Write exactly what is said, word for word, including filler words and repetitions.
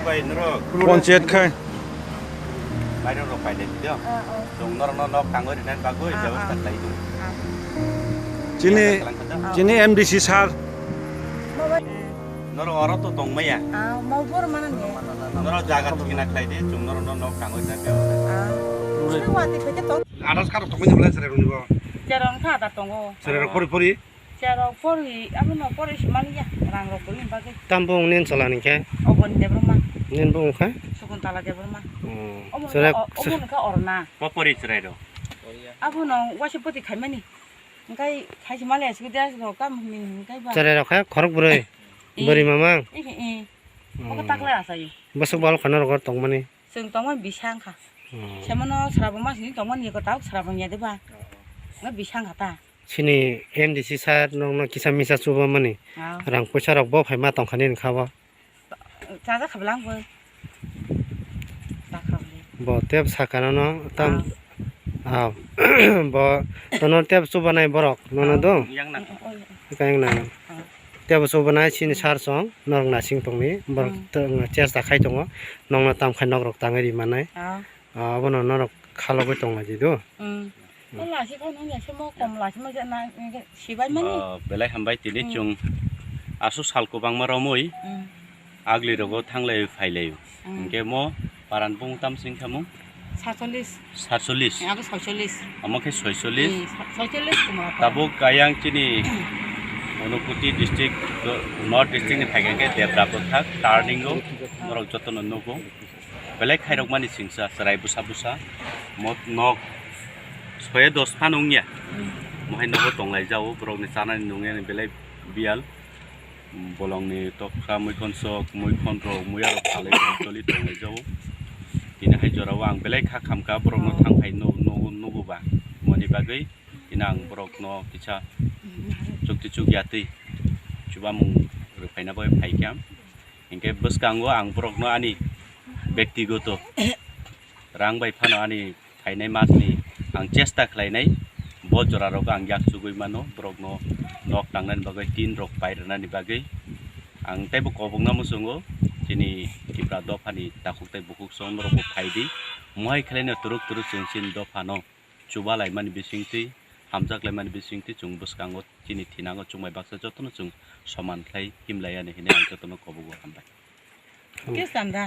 Panchayat khai. Mairung rok pailai di do. Ah, ah. Chwng norokno nok tangwi rinani bagwi Ah, bebostha ah. khlai di. Ah. Chini, Kalang kha do. Chini M D C sir. Norok oro to tongmaya. Ah, mau bor mana ni? Norok jaga thwngna khlai di, chwng norokno nok tangwi rinani bebostha. Ah. Chini wati khaikhe tong. Adas karo tongmani belai sere runibo. Cherong kha da tongo. Sere rok pori pori. Cherok pori, abono pori simani ya, rang rok pori bagwi. Tam bung nin cholani khe? Oboni Debbarma. Nin bung kha? Sukuntala Debbarma. Hmm. Obo Cherok kha, obo kha orna. Bo pori chwrai rok? Abono waisa poti khaimani. Engkai khaisi male asuk dia asuk kam min engkai ba. Chwrai rok kha khorok bwrwi. Eh. Bwrwi mamang. Eh, eh. Obo Hmm. taklai asayo. Bwswk bal khana rok tongmani. Chwng tongmani bisang kha. Hmm. Semono srabo masini tongmani ko tabuk srabo ya de ba. Engkai bisang kha ta. Chini M D C sir nokno kisa misa chubamani Ah. rang puisa rok bo phaima tongkha nini kha bo. Chaja khablang bo. Bo tep sakano no tam Ah. ah, bo tono tep chubanai borok nono Ah. do. Yang nang. Oh, oh, oh. Kayang nang. Ah. Tep chubanai chini sir song norok nasing tongni borok Hmm. tong chesta khai tongo nokno tam khai nok rok tangwi ri manai. Ah. Ah, abono norok khalogwi tonglaidi do. Hmm. Hmm. Ko lasi ko nung ya se mo kom lasi mo je na, nge sibai mani. Oh, belai hambai tini Hmm. chwng aswk sal kwbangma romwi Hmm. agli rogo thanglai phailai. Hmm. Hwnkhe mo paran bung tam sing khamung? Satchollis. Satchollis. Eh, abo soisollis. Omo khe soisollis. Eh, sa-, soisollis kumra pa. Tabuk kayang chini Unakoti district, North district ni phaikha khe Debra bwkhak turning o norok jotono nugo. Belai khairokmani singsa chwrai bwsa bwsa mo nok soya dos phan wngya. Hmm. Mohai nogo tonglaijao borokni chanani nungya belai biyal. Bolongni toksa muikhon sok, muikhon rok, muya rok salai choli tonglaijao. Tini hai jorao ang belai kha khamkha borokno Oh. thangphai nu-, nu-, nugo ba. Moni bagwi tini ang borokno kisa chukti chukya twi chubamung rwphaina bagwi phaikha. Hinkhe bwskango ang borokno ani bektigoto rang bai phano ani phainai masni ang chesta khlainai, bo jorarogo ang yak chugui mano, borokno nok tangnani bagwi, tin rok pai rwnani bagwi. Ang teibo kobokna muchungo, chini Tipra dophani takhuk tei bukhuk song norokbo phaidi, mohai khlaino turuk turuk chwng chini dophano chuba laimani bisingtwi, hamjak laimani bisingtwi chwng bwskango chini thinango chwngbai baksa jotono chwng soman khlai himlaiani hinwi ang jotono kobogo hambai. Khe sanda.